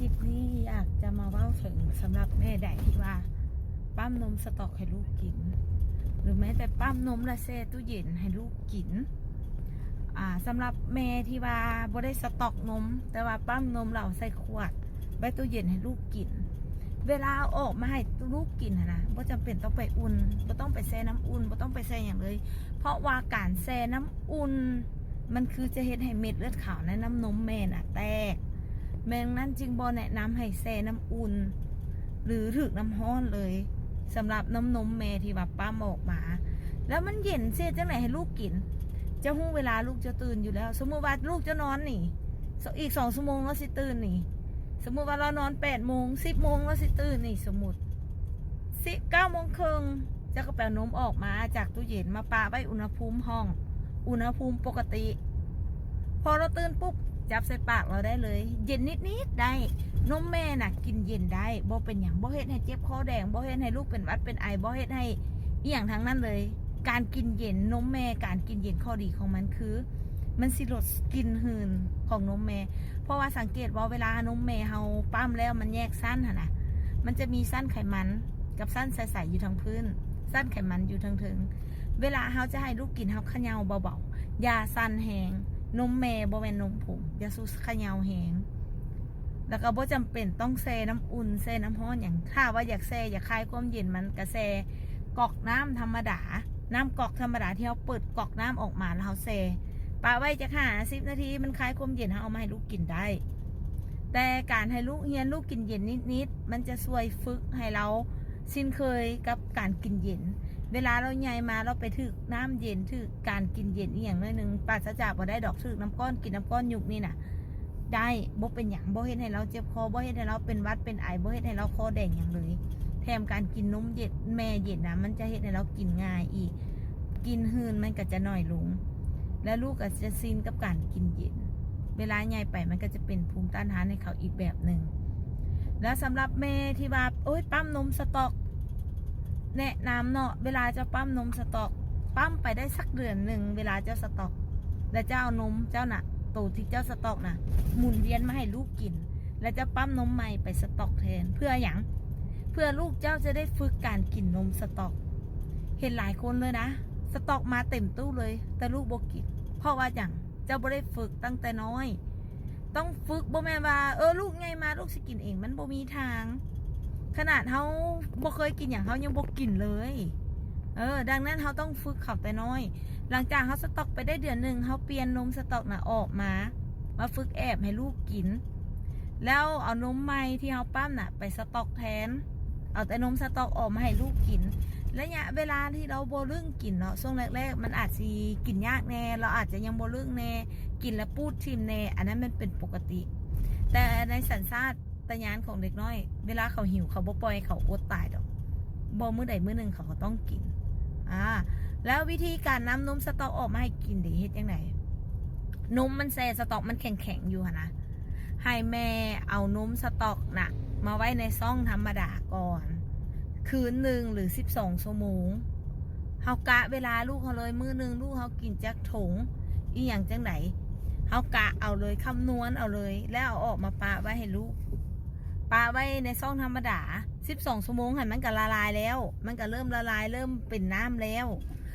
ຄລິບນີ້ຢາກຈະມາເວົ້າເຖິງສຳລັບແມ່ໃດທີ່ວ່າປ້ຳນົມສະຕັອກໃຫ້ລູກກິນ ຫຼືແມ້ແຕ່ປ້ຳນົມແລ້ວແຊ່ຕູ້ເຢັນໃຫ້ລູກກິນ. ອ່າ ສຳລັບແມ່ທີ່ວ່າບໍ່ໄດ້ສະຕັອກນົມ ແຕ່ວ່າປ້ຳນົມແລ້ວເອົາໃສ່ຂວດ ໄວ້ຕູ້ເຢັນໃຫ້ລູກກິນ. ເວລາເອົາອອກມາໃຫ້ລູກກິນຫັ້ນນະ ບໍ່ຈຳເປັນຕ້ອງໄປອຸ່ນ, ບໍ່ຕ້ອງໄປແຊ່ນ້ຳອຸ່ນ, ບໍ່ຕ້ອງໄປແຊ່ຫຍັງເລີຍ. ເພາະວ່າການແຊ່ນ້ຳອຸ່ນ ມັນຄືຈະເຮັດໃຫ້ເມັດເລືອດຂາວໃນນ້ຳນົມແມ່ນະແຕກ. ແມ່ນນັ້ນຈຶ່ງບໍ່ແນະນຳໃຫ້ແຊ່ນ້ຳອຸ່ນ ຫຼືຖືກນ້ຳຮ້ອນເລີຍ ສຳລັບນ້ຳນົມແມ່ທີ່ວ່າປ້ຳອອກມາ. ແລ້ວມັນເຢັນ ຊິເຮັດຈັ່ງໃດໃຫ້ລູກກິນ? ຈະຮູ້ເວລາລູກຈະຕື່ນຢູ່ແລ້ວ. ສົມມຸດວ່າລູກຈະນອນນີ້ ອີກສອງຊົ່ວໂມງລາວຊິຕື່ນນີ້. ສົມມຸດວ່າລາວນອນແປດໂມງ ສິບໂມງລາວຊິຕື່ນນີ້ ສົມມຸດ ສິບ ເກົ້າໂມງເຄິ່ງ ເຈົ້າກໍໄປເອົານົມອອກມາຈາກຕູ້ເຢັນ ມາປະໄວ້ອຸນຫະພູມຫ້ອງ ອຸນຫະພູມປົກກະຕິ. ພໍລາວຕື່ນປຸບ ຈັບໃສ່ປາກລາວໄດ້ເລີຍ ເຢັນນິດໆໄດ້. ນົມແມ່ນະກິນເຢັນໄດ້ ບໍ່ເປັນຫຍັງ, ບໍ່ເຮັດໃຫ້ເຈັບຄໍແດງ, ບໍ່ເຮັດໃຫ້ລູກເປັນຫວັດເປັນໄອ, ບໍ່ເຮັດໃຫ້ອີ່ຫຍັງທັງນັ້ນເລີຍ. ການກິນເຢັນ ນົມແມ່ ການກິນເຢັນ ຂໍ້ດີຂອງມັນຄື ມັນຊິລົດກິ່ນຫື່ນຂອງນົມແມ່. ເພາະວ່າສັງເກດວ່າເວລານົມແມ່ເຮົາປ້ຳແລ້ວ ມັນແຍກຊັ້ນຫັ້ນນະ, ມັນຈະມີຊັ້ນໄຂມັນກັບຊັ້ນໃສໆຢູ່ທາງພື້ນ, ຊັ້ນໄຂມັນຢູ່ເທິງໆ. ເວລາເຮົາຈະໃຫ້ລູກກິນ ເຮົາຂະເຍົາເບົາໆ, ຢ່າສັ່ນແຮງ. ນົມແມ່ບໍ່ແມ່ນນົມຜົມ, ຢ່າສູ່ຂະເຍົາແຮງ. ແລ້ວກໍບໍ່ຈຳເປັນຕ້ອງແຊ່ນ້ຳອຸ່ນ ແຊ່ນ້ຳຮ້ອນຫຍັງ. ຖ້າວ່າຢາກແຊ່ ຢາກຄາຍຄວາມເຢັນ ມັນກໍແຊ່ກອກນ້ຳທຳມະດາ, ນ້ຳກອກທຳມະດາທີ່ເຮົາເປີດກອກນ້ຳອອກມາແລ້ວເຮົາແຊ່. ປະໄວ້ຈັກຫ້າສິບນາທີ ມັນຄາຍຄວາມເຢັນ ເຮົາເອົາມາໃຫ້ລູກກິນໄດ້. ແຕ່ການໃຫ້ລູກ ຮຽນລູກກິນເຢັນນິດໆ ມັນຈະຊ່ວຍຝຶກໃຫ້ລາວຊິນເຄີຍກັບການກິນເຢັນ. ເວລາລາວໃຫຍ່ມາ ລາວໄປຖືກນ້ຳເຢັນ ຖືກການກິນເຢັນອີ່ຫຍັງໜ້ອຍໜຶ່ງ ປາສະຈາກບໍ່ໄດ້ດອກ, ຖືກນ້ຳກ້ອນ ກິນນ້ຳກ້ອນຍຸກນີ້ນະ ໄດ້ ບໍ່ເປັນຫຍັງ, ບໍ່ເຮັດໃຫ້ລາວເຈັບຄໍ, ບໍ່ເຮັດໃຫ້ລາວເປັນຫວັດເປັນໄອ, ບໍ່ເຮັດໃຫ້ລາວຄໍແດງຫຍັງເລີຍ. ແຖມການກິນນົມເຢັນ ແມ່ເຢັນນະ ມັນຈະເຮັດໃຫ້ລາວກິນງ່າຍອີກ, ກິ່ນຫື່ນມັນກໍຈະໜ້ອຍລົງ ແລ້ວລູກກໍຈະຊິນກັບການກິນເຢັນ. ເວລາໃຫຍ່ໄປມັນກໍຈະເປັນພູມຕ້ານທານໃຫ້ເຂົາອີກແບບໜຶ່ງ. ແລ້ວສຳລັບແມ່ທີ່ວ່າ ໂອ້ຍ ປ້ຳນົມສະຕັອກ ແນະນຳເນາະ ເວລາເຈົ້າປ້ຳນົມສະຕັອກ ປ້ຳໄປໄດ້ສັກເດືອນໜຶ່ງ ເວລາເຈົ້າສະຕັອກ ແລ້ວເຈົ້າເອົານົມເຈົ້ານະ ໂຕທີ່ເຈົ້າສະຕັອກນະ ໝູນວຽນມາໃຫ້ລູກກິນ ແລ້ວເຈົ້າປ້ຳນົມໃໝ່ໄປສະຕັອກແທນ. ເພື່ອຫຍັງ? ເພື່ອລູກເຈົ້າຈະໄດ້ຝຶກການກິນນົມສະຕັອກ. ເຫັນຫຼາຍຄົນເລີຍນະ ສະຕັອກມາເຕັມຕູ້ເລີຍ ແຕ່ລູກບໍ່ກິນ. ເພາະວ່າຫຍັງ? ເຈົ້າບໍ່ໄດ້ຝຶກຕັ້ງແຕ່ນ້ອຍ. ຕ້ອງຝຶກ, ບໍ່ແມ່ນວ່າ ເອີ ລູກໃຫຍ່ມາລູກຊິກິນເອງ, ມັນບໍ່ມີທາງ. ຂະໜາດເຮົາບໍ່ເຄີຍກິນຫຍັງ ເຮົາຍັງບໍ່ກິນເລີຍ. ເອີ ດັ່ງນັ້ນເຮົາຕ້ອງຝຶກເຂົາແຕ່ນ້ອຍ. ຫຼັງຈາກເຮົາສະຕັອກໄປໄດ້ເດືອນໜຶ່ງ ເຮົາປ່ຽນນົມສະຕັອກນະອອກມາ, ມາຝຶກແອບໃຫ້ລູກກິນ. ແລ້ວເອົານົມໃໝ່ທີ່ເຮົາປ້ຳນະໄປສະຕັອກແທນ. ເອົາແຕ່ນົມສະຕັອກອອກມາໃຫ້ລູກກິນ. ໄລຍະເວລາທີ່ລາວບໍ່ລຶ້ງກິນເນາະ ຊ່ວງແລກໆ ມັນອາດຊິກິນຍາກແດ່, ລາວອາດຈະຍັງບໍ່ລຶ້ງແດ່, ກິນແລ້ວປູດຖິ້ມແດ່, ອັນນັ້ນມັນເປັນປົກກະຕິ. ແຕ່ໃນສັນຊາດຕະຍານຂອງເດັກນ້ອຍ ເວລາເຂົາຫິວ ເຂົາບໍ່ປ່ອຍໃຫ້ເຂົາອົດຕາຍດອກ, ບໍ່ມື້ໃດມື້ໜຶ່ງເຂົາກໍຕ້ອງກິນ. ອາ ແລ້ວວິທີການນຳນົມສະຕັອກອອກມາໃຫ້ກິນເດ ເຮັດຈັ່ງໃດ? ນົມມັນແຊ່ສະຕັອກ ມັນແຂງໆຢູ່ຫັ້ນນະ. ໃຫ້ແມ່ເອົານົມສະຕັອກນະມາໄວ້ໃນຊ່ອງທຳມະດາກ່ອນ ຄືນໜຶ່ງ ຫຼື ສິບສອງຊົ່ວໂມງ. ເຮົາກະເວລາລູກເຮົາເລີຍ, ມື້ໜຶ່ງລູກເຮົາກິນຈັກຖົງ ອີ່ຫຍັງຈັ່ງໃດ ເຮົາກະເອົາເລີຍ, ຄຳນວນເອົາເລີຍ ແລ້ວເອົາອອກມາປະໄວ້ໃຫ້ລູກ, ປະໄວ້ໃນຊ່ອງທຳມະດາ ສິບສອງຊົ່ວໂມງຫັ້ນ ມັນກະລະລາຍແລ້ວ, ມັນກະເລີ່ມລະລາຍ ເລີ່ມເປັນນ້ຳແລ້ວ.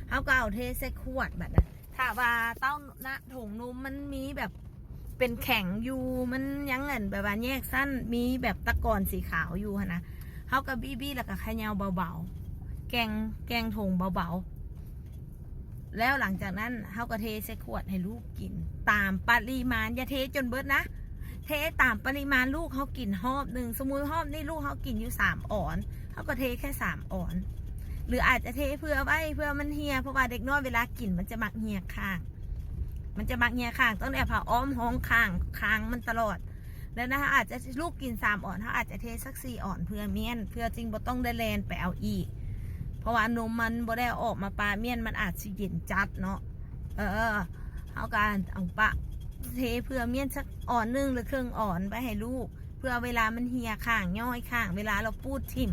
ເຮົາກໍເອົາເທໃສ່ຂວດ. ບາດນະ ຖ້າວ່າເຕົ້ານະຖົງນົມມັນມີແບບເປັນແຂງຢູ່ ມັນຍັງ ອັນ ແບບວ່າແຍກຊັ້ນ ມີແບບຕະກອນສີຂາວຢູ່ຫັ້ນນະ, ເຮົາກໍບີໆ ແລ້ວກໍຂະເຍົາເບົາໆ, ແກ່ງ ແກ່ງຖົງເບົາໆ. ແລ້ວຫຼັງຈາກນັ້ນເຮົາກໍເທໃສ່ຂວດໃຫ້ລູກກິນຕາມປະລິມານ, ຢ່າເທຈົນເບິດນະ, ເທຕາມປະລິມານລູກເຮົາກິນຮອບໜຶ່ງ. ສົມມຸດຮອບນີ້ລູກເຮົາກິນຢູ່ສາມອອນ, ເຮົາກໍເທແຄ່ສາມອອນ. ຫຼືອາດຈະເທເຜື່ອໄວ້ ເພື່ອມັນເຫ່ຍ, ເພາະວ່າເດັກນ້ອຍເວລາກິນມັນຈະມັກເຫ່ຍຂ້າງ, ມັນຈະມັກເຫ່ຍຂ້າງ, ຕ້ອງໄດ້ເອົາຜ້າອ້ອມຮອງຂ້າງຄາງມັນຕະຫຼອດ. ແລ້ວນະ ເຮົາອາດຈະ ລູກກິນສາມອອນ ເຮົາອາດຈະເທສັກສີ່ອອນ ເພື່ອມ້ຽນ ເພື່ອຈຶ່ງບໍ່ຕ້ອງໄດ້ແລ່ນໄປເອົາອີກ, ເພາະວ່ານົມມັນບໍ່ໄດ້ເອົາອອກມາປະມ້ຽນ ມັນອາດຊິເຢັນຈັດເນາະ. ເອີ ເຮົາກໍເອົາປະ ເທເຜື່ອມ້ຽນສັກອອນໜຶ່ງ ຫຼື ເຄິ່ງອອນໄວ້ໃຫ້ລູກ, ເພື່ອເວລາມັນເຫ່ຍຂ້າງ ຍ້ອຍຂ້າງ ເວລາລາວປູດຖິ້ມ.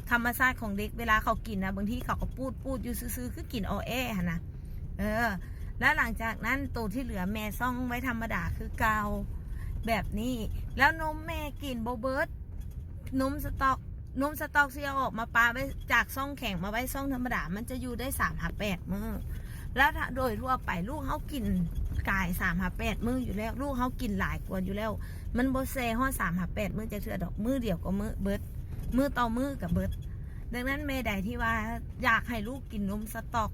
ທຳມະຊາດຂອງເດັກ ເວລາເຂົາກິນນະ ບາງທີເຂົາກໍປູດໆຢູ່ຊື່ໆ ຄືກິນອໍແອ້ຫັ້ນນະ. ເອີ ແລ້ວຫຼັງຈາກນັ້ນ ໂຕທີ່ເຫຼືອແມ່ຊ່ອງໄວ້ທຳມະດາຄືເກົ່າ. ແບບນີ້ ແລ້ວນົມແມ່ກິນບໍ່ເບິດ ນົມສະຕັອກ ນົມສະຕັອກທີ່ເອົາອອກມາປະໄວ້ຈາກຊ່ອງແຂງມາໄວ້ຊ່ອງທຳມະດາ ມັນຈະຢູ່ໄດ້ສາມຫາແປດມື້ ແລ້ວຖ້າໂດຍທົ່ວໄປລູກເຮົາກິນກາຍສາມຫາແປດມື້ຢູ່ແລ້ວ ລູກເຮົາກິນຫຼາຍກວ່າຢູ່ແລ້ວ ມັນບໍ່ແຊ່ຮອດສາມຫາແປດມື້ຈັກເທື່ອດອກ ມື້ດຽວກໍມື້ເບິດ ມື້ຕໍ່ມື້ກໍເບິດ. ດັ່ງນັ້ນແມ່ໃດທີ່ວ່າຢາກໃຫ້ລູກກິນນົມສະຕັອກ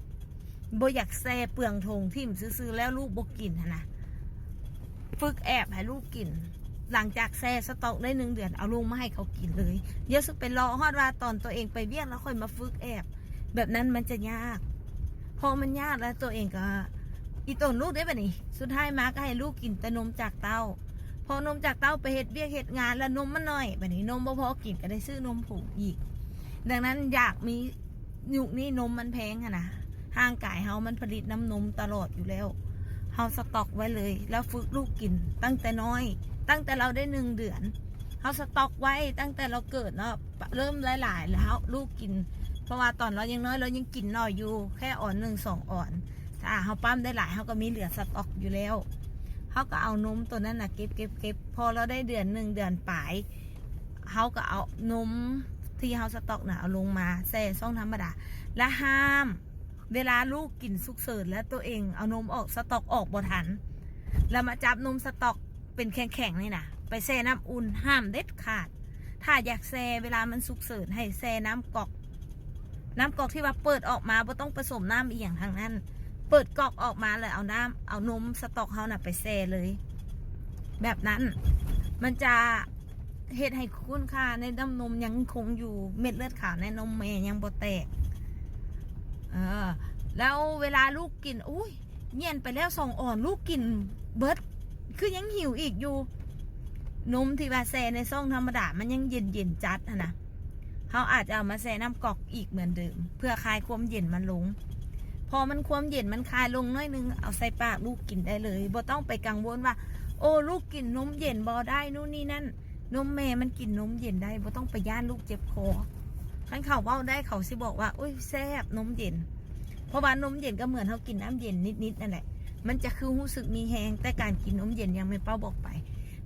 ບໍ່ຢາກແຊ່ເປືອງຖົງຖິ້ມຊື່ໆ ແລ້ວລູກບໍ່ກິນຫັ້ນນະ ຝຶກແອບໃຫ້ລູກກິນ ຫຼັງຈາກແຊ່ສະຕັອກໄດ້ໜຶ່ງເດືອນ ເອົາລົງມາໃຫ້ເຂົາກິນເລີຍ ຢ່າສູ່ໄປລໍຮອດວ່າຕອນຕົວເອງໄປວຽກແລ້ວຄ່ອຍມາຝຶກແອບ ແບບນັ້ນມັນຈະຍາກ ເພາະມັນຍາກແລ້ວຕົວເອງກໍອີ່ຕົນລູກເດ້ ບາດນີ້ສຸດທ້າຍມາກໍໃຫ້ລູກກິນແຕ່ນົມຈາກເຕົ້າ ເພາະນົມຈາກເຕົ້າໄປເຮັດວຽກເຮັດງານແລ້ວນົມມັນໜ້ອຍ ບາດນີ້ນົມບໍ່ພໍກິນກໍໄດ້ຊື້ນົມຜົງອີກ. ດັ່ງນັ້ນຢາກມີ ຍຸກນີ້ນົມມັນແພງຫັ້ນນະ ຮ່າງກາຍເຮົາມັນຜະລິດນ້ຳນົມຕະຫຼອດຢູ່ແລ້ວ ເຮົາສະຕັອກໄວ້ເລີຍ ແລ້ວຝຶກລູກກິນຕັ້ງແຕ່ນ້ອຍ ຕັ້ງແຕ່ລາວໄດ້ໜຶ່ງເດືອນ ເຮົາສະຕັອກໄວ້ຕັ້ງແຕ່ລາວເກີດເນາະ ເລີ່ມຫຼາຍໆ ແລ້ວເຮົາ ລູກກິນ ເພາະວ່າຕອນລາວຍັງນ້ອຍລາວຍັງກິນໜ້ອຍຢູ່ ແຄ່ອອນໜຶ່ງສອງອອນ ຖ້າເຮົາປ້ຳໄດ້ຫຼາຍເຮົາກໍມີເຫຼືອສະຕັອກຢູ່ແລ້ວ ເຮົາກໍເອົານົມໂຕນັ້ນນະເກັບໆໆ ພໍລາວໄດ້ເດືອນໜຶ່ງເດືອນປາຍ ເຮົາກໍເອົານົມທີ່ເຮົາສະຕັອກນະ ເອົາລົງມາແຊ່ຊ່ອງທຳມະດາ ແລະ ຫ້າມເວລາລູກກິນສຸກເສີນ ແລ້ວໂຕເອງເອົານົມອອກ ສະຕັອກອອກບໍ່ທັນ ແລ້ວມາຈັບນົມສະຕັອກເປັນແຂງໆ ນີ້ນະ ໄປແຊ່ນ້ຳອຸ່ນ ຫ້າມເດັດຂາດ. ຖ້າຢາກແຊ່ເວລາມັນສຸກເສີນ ໃຫ້ແຊ່ນ້ຳກອກ ນ້ຳກອກທີ່ວ່າເປີດອອກມາ ບໍ່ຕ້ອງປະສົມນ້ຳອີ່ຫຍັງທັງນັ້ນ ເປີດກອກອອກມາ ແລ້ວເອົານ້ຳ ເອົານົມສະຕັອກເຮົານະໄປແຊ່ເລີຍ ແບບນັ້ນມັນຈະ ເຮັດໃຫ້ຄຸນຄ່າໃນນ້ຳນົມຍັງຄົງຢູ່ ເມັດເລືອດຂາວໃນນົມແມ່ຍັງບໍ່ແຕກ. ເອີ ແລ້ວເວລາລູກກິນ ໂອ້ຍ ຍ່ຽນໄປແລ້ວສອງອອນ ລູກກິນເບິດ ຄືຍັງຫິວອີກຢູ່. ນົມທີ່ວ່າແຊ່ໃນຊ່ອງທຳມະດາ ມັນຍັງເຢັນໆ ຈັດຫັ້ນນະ ເຮົາອາດຈະເອົາມາແຊ່ນ້ຳກອກອີກເໝືອນເດີມ ເພື່ອຄາຍຄວາມເຢັນມັນລົງ. ພໍມັນ ຄວາມເຢັນມັນຄາຍລົງໜ້ອຍໜຶ່ງ ເອົາໃສ່ປາກລູກກິນໄດ້ເລີຍ ບໍ່ຕ້ອງໄປກັງວົນວ່າ ໂອ້ ລູກກິນນົມເຢັນບໍ່ໄດ້ ນູ້ນນີ້ນັ້ນ. ນົມແມ່ມັນກິນນົມເຢັນໄດ້ ບໍ່ຕ້ອງໄປຢ້ານລູກເຈັບຄໍ. ຄັນເຂົາເວົ້າໄດ້ ເຂົາຊິບອກວ່າ ໂອ້ຍ ແຊບນົມເຢັນ. ເພາະວ່ານົມເຢັນກໍເໝືອນເຮົາກິນນ້ຳເຢັນນິດໆ ນັ້ນແຫຼະ ມັນຈະຄືຮູ້ສຶກມີແຮງ. ແຕ່ການກິນນົມເຢັນ ຢ່າງແມ່ເປົ້າບອກໄປ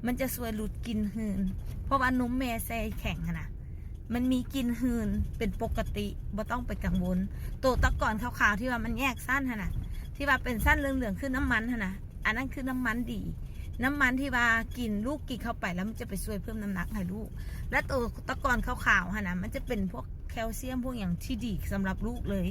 ມັນຈະຊ່ວຍຫຼຸດກິ່ນຫືນ ເພາະວ່ານົມແມ່ແຊ່ແຂງຫັ້ນນະ ມັນມີກິ່ນຫືນເປັນປົກກະຕິ ບໍ່ຕ້ອງໄປກັງວົນ. ໂຕຕະກອນຂາວໆ ທີ່ວ່າມັນແຍກຊັ້ນຫັ້ນນະ ທີ່ວ່າເປັນຊັ້ນເຫຼືອງໆ ຄືນ້ຳມັນຫັ້ນນະ ອັນນັ້ນຄືນ້ຳມັນດີ ນ້ຳມັນທີ່ວ່າກິນ ລູກກິນເຂົ້າໄປແລ້ວມັນຈະໄປຊ່ວຍເພີ່ມນ້ຳໜັກໃຫ້ລູກ. ແລະ ໂຕຕະກອນຂາວໆ ຫັ້ນນະ ມັນຈະເປັນພວກແຄວຊຽມ ພວກຫຍັງທີ່ດີສຳລັບລູກເລີຍ.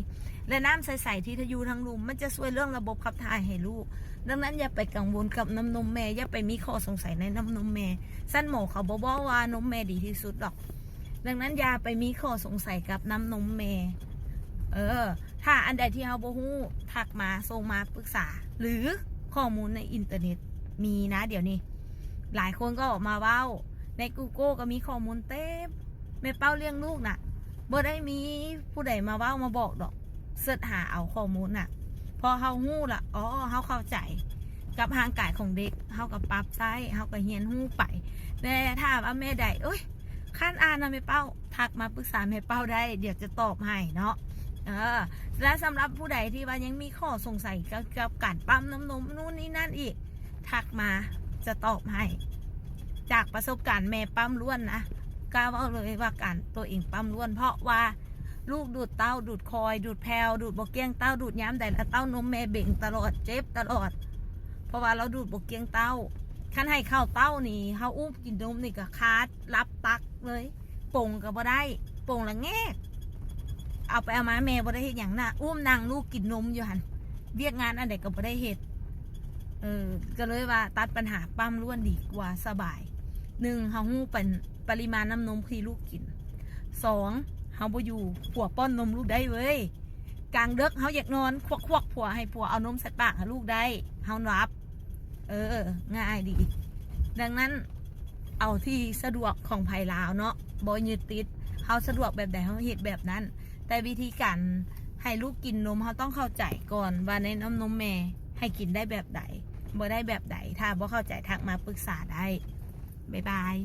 ແລະ ນ້ຳໃສໆ ທີ່ທະຢູ່ທາງລຸ່ມ ມັນຈະຊ່ວຍເລື່ອງລະບົບຂັບຖ່າຍໃຫ້ລູກ. ດັ່ງນັ້ນຢ່າໄປກັງວົນກັບນ້ຳນົມແມ່ ຢ່າໄປມີຂໍ້ສົງໄສໃນນ້ຳນົມແມ່. ຊັ້ນໝໍເຂົາບໍ່ບອກວ່ານົມແມ່ດີທີ່ສຸດດອກ. ດັ່ງນັ້ນຢ່າໄປມີຂໍ້ສົງໄສກັບນ້ຳນົມແມ່. ເອີ ຖ້າອັນໃດທີ່ເຮົາບໍ່ຮູ້ ທັກມາ ສົ່ງມາປຶກສາ ຫຼື ຂໍ້ມູນໃນອິນເຕີເນັດມີນະ ດຽວນີ້ຫຼາຍຄົນກໍອອກມາເວົ້າ ໃນກູໂກກໍມີຂໍ້ມູນເຕັມ. ແມ່ເປົ້າລ້ຽງລູກນະ ບໍ່ໄດ້ມີຜູ້ໃດມາເວົ້າມາບອກດອກ ເສີດຫາເອົາຂໍ້ມູນນະ ເພາະເຮົາຮູ້ລະ ອໍ ເຮົາເຂົ້າໃຈກັບຮ່າງກາຍຂອງເດັກ ເຮົາກໍປັບໃຊ້ ເຮົາກໍຮຽນຮູ້ໄປ. ແຕ່ຖ້າວ່າແມ່ໃດ ໂອ້ຍ ຄັນອ່ານນະແມ່ເປົ້າ ທັກມາປຶກສາແມ່ເປົ້າໄດ້ ດຽວຈະຕອບໃຫ້ເນາະ. ເອີ ແລະ ສຳລັບຜູ້ໃດທີ່ວ່າຍັງມີຂໍ້ສົງໄສກ່ຽວກັບການປ້ຳນ້ຳນົມ ນູ້ນນີ້ນັ້ນອີກ ທັກມາ ຈະຕອບໃຫ້. ຈາກປະສົບການແມ່ປ້ຳລ້ວນນະ ກ້າເວົ້າເລີຍວ່າການຕົວເອງປ້ຳລ້ວນ ເພາະວ່າລູກດູດເຕົ້າ ດູດຄອຍ ດູດແຜ່ວ ດູດບໍ່ກ້ຽງເຕົ້າ ດູດຍາມໃດລະເຕົ້ານົມແມ່ເບັງຕະຫຼອດ ເຈັບຕະຫຼອດ ເພາະວ່າລາວດູດບໍ່ກ້ຽງເຕົ້າ. ຄັນໃຫ້ເຂົ້າເຕົ້ານີ້ ເຮົາອຸ້ມກິນນົມນີ້ກໍຄາດ ຫຼັບຕັກເລີຍ ປົງກໍບໍ່ໄດ້ ປົງລະແງກ ເອົາໄປເອົາມາແມ່ບໍ່ໄດ້ເຮັດຫຍັງນະ ອຸ້ມນັ່ງລູກກິນນົມຢູ່ຫັ້ນ ວຽກງານອັນໃດກໍບໍ່ໄດ້ເຮັດ. ເອີ ກໍເລີຍວ່າຕັດບັນຫາປ້ຳລ້ວນດີກວ່າ ສະບາຍ. ໜຶ່ງ ເຮົາຮູ້ປະ ປະລິມານນ້ຳນົມທີ່ລູກກິນ. ສອງ ເຮົາບໍ່ຢູ່ ຜົວປ້ອນນົມລູກໄດ້ເວີຍ. ກາງເດິກເຮົາຢາກນອນ ຄວັກໆ ຜົວ ໃຫ້ຜົວເອົານົມໃສ່ປາກໃຫ້ລູກໄດ້ ເຮົາຫຼັບ. ເອີ ງ່າຍດີ. ດັ່ງນັ້ນ ເອົາທີ່ສະດວກຂອງໃຜລາວເນາະ ບໍ່ຍຶດຕິດ ເຮົາສະດວກແບບໃດເຮົາເຮັດແບບນັ້ນ. ແຕ່ວິທີການໃຫ້ລູກກິນນົມ ເຮົາຕ້ອງເຂົ້າໃຈກ່ອນວ່າໃນນ້ຳນົມແມ່ໃຫ້ກິນໄດ້ແບບໃດ ບໍ່ໄດ້ແບບໃດ. ຖ້າບໍ່ເຂົ້າໃຈທັກມາປຶກສາໄດ້. ບາຍບາຍ.